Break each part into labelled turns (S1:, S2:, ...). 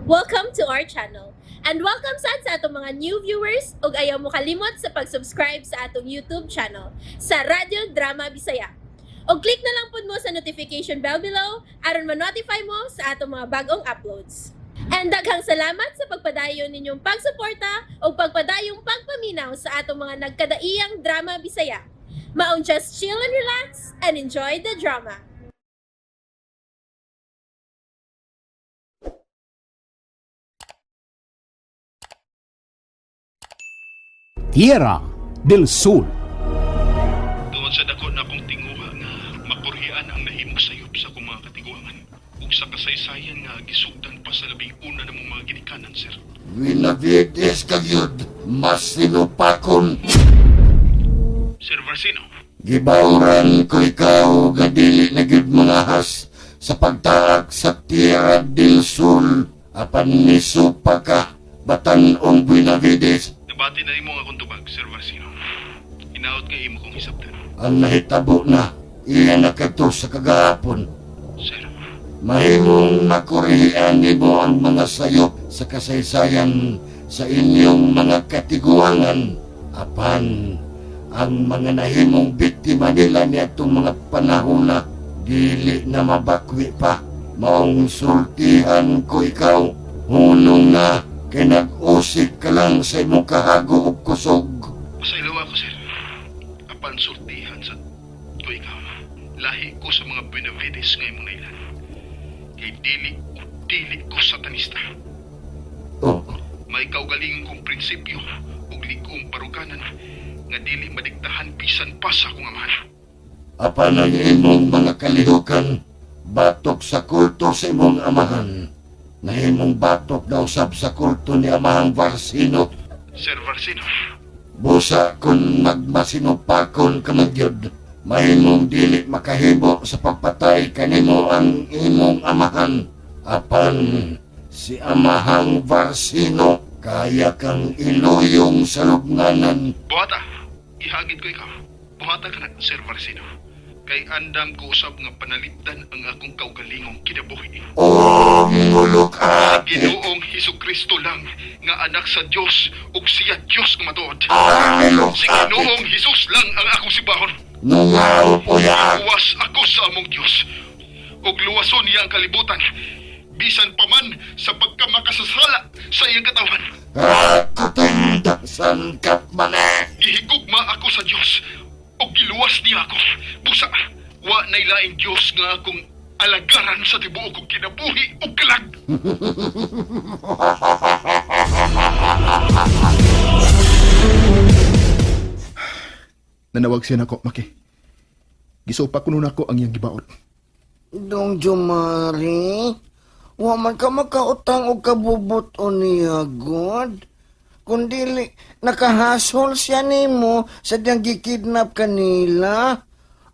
S1: Welcome to our channel. And welcome sad sa atong mga new viewers ug ayaw mo kalimot sa pag-subscribe sa atong YouTube channel sa Radyo Drama Bisaya. Og click na lang pud mo sa notification bell below aron ma-notify mo sa atong mga bagong uploads. And daghang salamat sa pagpadayon ninyong pagsuporta ug pagpadayong pagpaminaw sa atong mga nagkadaiyang drama Bisaya. Maong just chill and relax and enjoy the drama.
S2: Tierra del Sol.
S3: Tungod sa dako na akong tinguha nga makurhian ang nahimong sayop sa akong mga katiguangan ug sa kasaysayan nga gisugdan pa sa labing una namong mga ginikanan, sir.
S4: Winavides ka gyud, mas sinupakon.
S3: Sir Varsino,
S4: Gibawran ko ikaw nga dili na gyud mangahas sa pagtaak sa Tierra del Sol. Apan nisupa ka, batan-ong Buenavides.
S3: Nabati na nimo ang akong tubag, Sir Varsino. Hinaot nga imo kong hisabtan.
S4: Ang nahitabo na, iya na kadto sa kagahapon.
S3: Sir,
S4: Mahimong makurihian nimo ang mga sayop sa kasaysayan sa inyong mga katiguangan. Apan, ang mga nahimong biktima nila niadtong mga panahon na dili na mabakwi pa. Maong sultihan ko ikaw, hunong na kay nag-usik ka lang sa imong kahago ug kusog.
S3: Pasaylo ako, sir. Apan sultihan sa ko ikaw. Lahi ko sa mga Benavides nga imong nailan. Kay dili ug dili ko satanista.
S4: Oh,
S3: May kaugalingon kong prinsipyo ug lig-ong baruganan nga dili madiktahan bisan pa sa akong amahan.
S4: Apan ang imong mga kalihukan, batok sa kulto sa imong amahan. Nahimong batok na usab sa kulto ni Amahang Varsino.
S3: Sir Varsino,
S4: Busa kung magmasinupakon ka man gyud, mahimong dili makahimo sa pagpatay kanimo ang imong amahan. Apan si Amahang Varsino kaya kang iluyong sa lubnganan.
S3: Buhata, ihagid ko ikaw. Buhata ka na, Sir Varsino. Kay andam ko usab nga panalipdan ang akong kaugalingong kinabuhi.
S4: O ngulok ate.
S3: Ginoong Hesus Kristo lang nga anak sa Dios ug siya Dios nga matuod.
S4: Angulok
S3: Si
S4: ate.
S3: Ginoong Hesus lang ang akong sibahon.
S4: Nungaw po ya.
S3: Luwas ako sa among Dios. Ug luwason niya ang kalibutan bisan pa man sa pagkamakasasala sa iyang katawan.
S4: Katindasan kap mane.
S3: Gihigugma ako sa Dios ug giluwas niya ako. Busa, wa nay laing Dios nga akong alagaran sa tibuok kong kinabuhi ug kalag.
S5: Nanawag siya nako, Maki. Gisupa ko nun ako ang iyang gibaot.
S6: Dong Jumari, wa man ka makautang og kabubot o niya, God. Kung dili, nakahasol siya nimo sa diyang gikidnap kanila.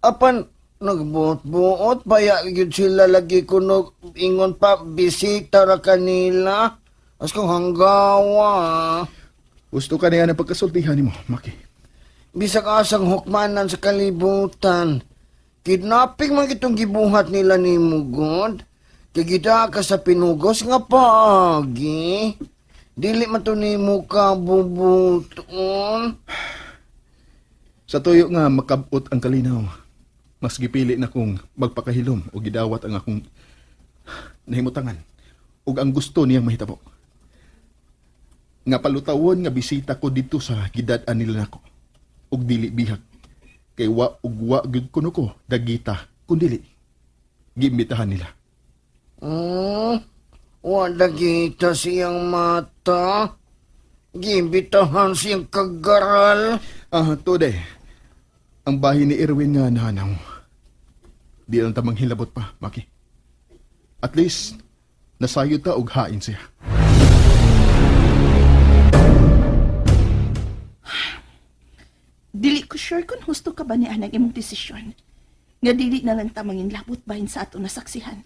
S6: Apan, nagbuot-buot, baya yun sila lagi kuno ingon pa, bisita ra kanila. As kung hanggawa.
S5: Gusto ka niya ng pagkasultihan nimo, Maki.
S6: Bisag asang hukmanan sa kalibutan. Kidnapping man kitong gibuhat nila ni God. Kagita ka sa pinugos nga paagi. Dili man to nimo ka bubuton.
S5: Sa tuyo nga makabot ang kalinaw, mas gipili na kong magpakahilom o gidawat ang akong nahimutangan ug ang gusto niyang mahitabo. Nga palutawon nga bisita ko dito sa gidad-an nila nako ug dili bihag kay wa ug wa gyud kuno ko dagita kun dili giimbitahan nila.
S6: Wala kita siyang mata. Giimbitahan siyang kagaral.
S5: Ah, today. Ang bahay ni Erwin nga nahanaw. Di lang tamang hilabot pa, Maki. At least, nasayod ta og hain siya.
S7: Dili ko sure kung husto ka ba ni anang imong desisyon. Nga dili na lang tamangin labot bahin sa ato nasaksihan.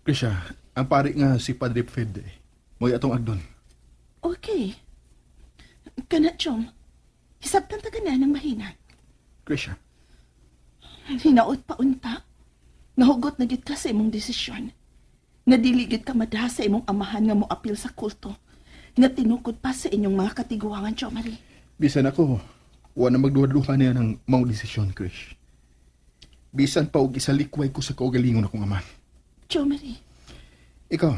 S5: Krisha, ang pari nga si Padre Fed, eh. Mo'y atong agdon.
S7: Okay. Kana, Chong. Hisabtan ta ka na ng mahina.
S5: Krisha,
S7: Hinaot pa unta. Nahugot na gyud ka sa imong desisyon. Nga dili gyud ka madaha sa imong amahan nga moapil sa kulto nga tinukod pa sa inyong mga katiguangan, Jomari.
S5: Bisan ako, wa na magduha-duha niya ng maong desisyon, Krish. Bisan pa og isalikway ko sa kaugalingon akong ama.
S7: Jomari,
S5: Ikaw,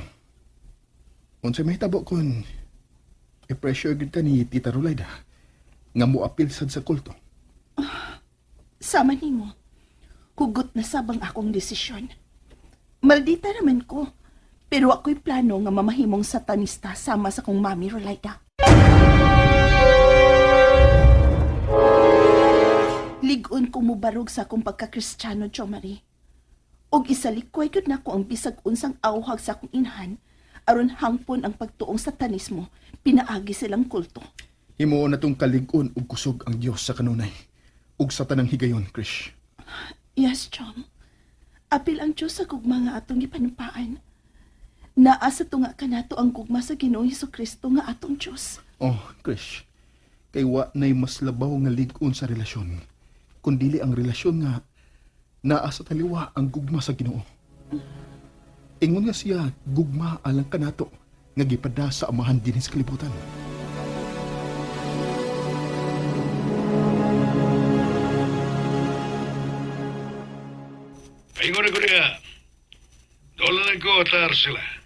S5: unsay mahitabo kon i-pressure gyud ka ni Tita Rulaida nga moapil sad sa kulto.
S7: Sama nimo. Hugot na sabang akong desisyon. Maldita naman ko. Pero ako'y plano nga mamahimong satanista sama sa kong mami Rolaida. Ligon ko mubarog sa akong pagkakristyano, Jo Marie. Og isalikway gyud nako ang bisag unsang awhag sa akong inhan aron hangpon ang pagtuong satanismo pinaagi silang kulto.
S5: Himuon na tong kalig-on ug kusog ang Dios sa kanunay ug sa tanang higayon, Krish.
S7: Yes, Chong. Apil ang Diyos sa gugma nga atong gipanumpaan. Naa sa tunga kanato ang gugma sa Ginoong Kristo nga atong Diyos.
S5: Oh, Krish. Kay wa na'y mas labaw nga lig-on sa relasyon. Kundili ang relasyon nga naa sa taliwa ang gugma sa Ginoo. Ingon nga siya gugma alang kanato nga gipada sa amahan dinhi sa kalibutan.
S3: Paingon ko niya. Dolan ko atar sila.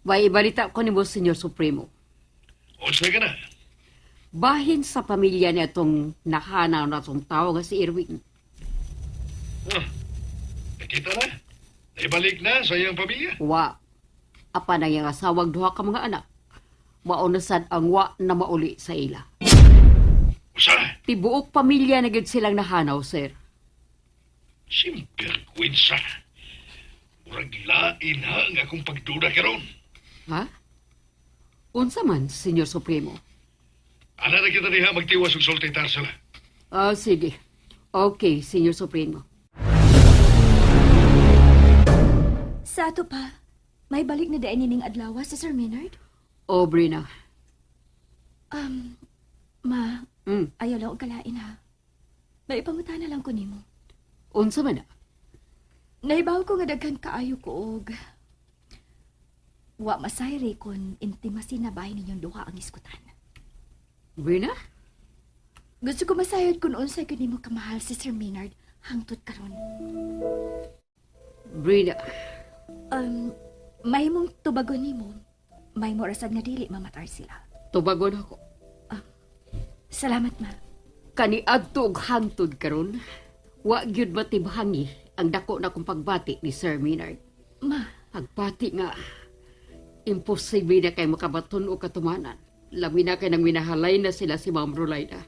S8: May ibalita ko nimo, Senyor Supremo.
S3: Unsa ka na?
S8: Bahin sa pamilya niya itong nakahanaw na itong tao nga si Irwin.
S3: Huh. Nakita na? Naibalik na sa iyang pamilya?
S8: Wa. Apa na iyang asawag duha ka mga anak. Mauna sad ang wa na mauli sa ila.
S3: Usa?
S8: Tibuok pamilya na gyud silang nahanaw, sir.
S3: Simpergwensa. Murag lain ha ang akong pagduda karon.
S8: Ha? Unsa man, Senyor Supremo?
S3: Ana na kita diha magtiwas og sulti Tarsila.
S8: Ah, sige. Okay, Senyor Supremo.
S9: Sa ato pa, may balik na daan ining adlaw sa Sir Maynard?
S8: O, Brina.
S9: Ma, ayaw lang og kalain ha. May ipangutana lang ko nimo.
S8: Unsa man na?
S9: Nahibaw ko nga daghan kaayo ko og wa masayri kon intimacy na bahin ninyong duha ang iskutan.
S8: Brina?
S9: Gusto ko masayod kung unsay gyud nimo kamahal si Sir Maynard hangtod karon.
S8: Brina.
S9: Mahimong tubagon nimo. Mahimo ra sad nga dili mamatar sila.
S8: Tubagon ako.
S9: Salamat ma.
S8: Kaniadto og hangtod karon, wa gyud matibhangi ang dako na kong pagbati ni Sir Maynard.
S9: Ma,
S8: Pagbati nga imposible na kay makabaton o katumanan. Labi na kay nang minahalay na sila si Ma'am Rolaida.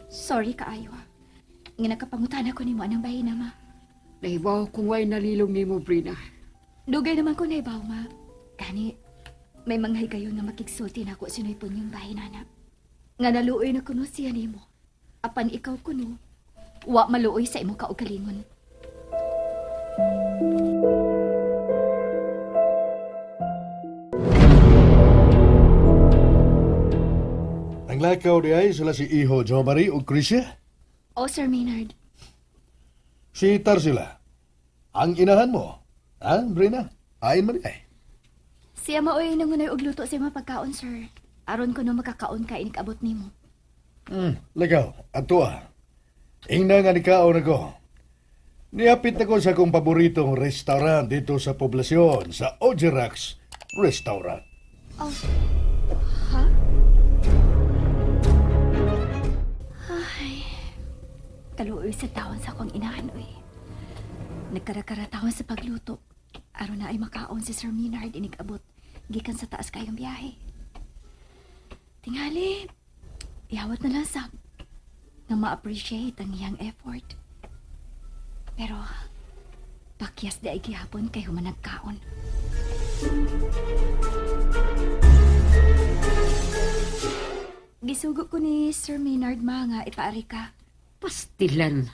S9: Sorry kaayo ha. Nga nakapangutana ko nimo anang bahin na ma.
S8: Nahibaw kung way nalilong nimo, Brina.
S9: Dugay naman ko naibaw, ma. Gani, may mga higayon nga makigsulti na ako sinoy yung bahin, anak. Nga naluoy na kuno siya nimo. Apan ikaw kuno, wa maluoy sa imong kaugalingon.
S10: Ang lakaw di ay sila si Iho Jomari o Krisha.
S9: Oh, Sir Maynard,
S10: Si Tarsila. Ang inahan mo. Ha, Brina? Ayon man di ay.
S9: Siya maoy nangunay og luto sa imong pagkaon, sir. Aron kuno makakaon ka inikabot nimo.
S10: Lakaw, ato ah. Ingna nga ni kaon ako. Niapit ako sa akong paboritong restaurant dito sa poblasyon, sa Ojerax Restaurant.
S9: Oh. Ha? Ay. Kaluoy sa taon sa akong inahan, uy. Nagkarakara taon sa pagluto. Aron na ay makaon si Sir Maynard inig-abot. Gikan sa taas kayong biyahe. Tingali, ihawat na lang sab na ma-appreciate ang iyang effort. Pero, pakyas di ay gihapon kay humanagkaon. Gisugo ko ni Sir Maynard ma nga ipaari ka.
S8: Pastilan.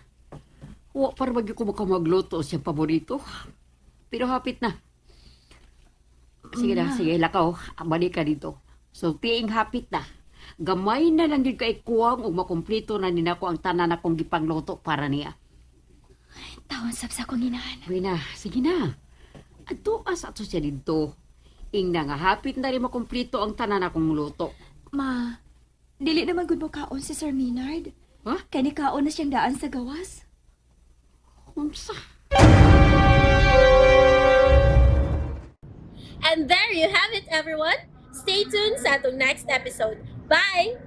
S8: Wa para bagyo ko makamagluto siyang paborito. Pero hapit na. Sige na, sige, lakaw. Balik ka dito. So, tiing hapit na. Gamay na lang yun kay kuwang ug makumplito na ninako ang tanan akong gipangluto para niya.
S9: Tawon sab sa akong inahan.
S8: Brina, sige na. Adto sa ato siya didto. Ingna nga hapit na rin makumplito ang tanan akong luto.
S9: Ma, dili naman gud mo kaon si Sir Maynard.
S8: Ha?
S9: Kay nikaon na siyang daan sa gawas.
S8: Unsa?
S1: And there you have it, everyone. Stay tuned sa atong next episode. Bye!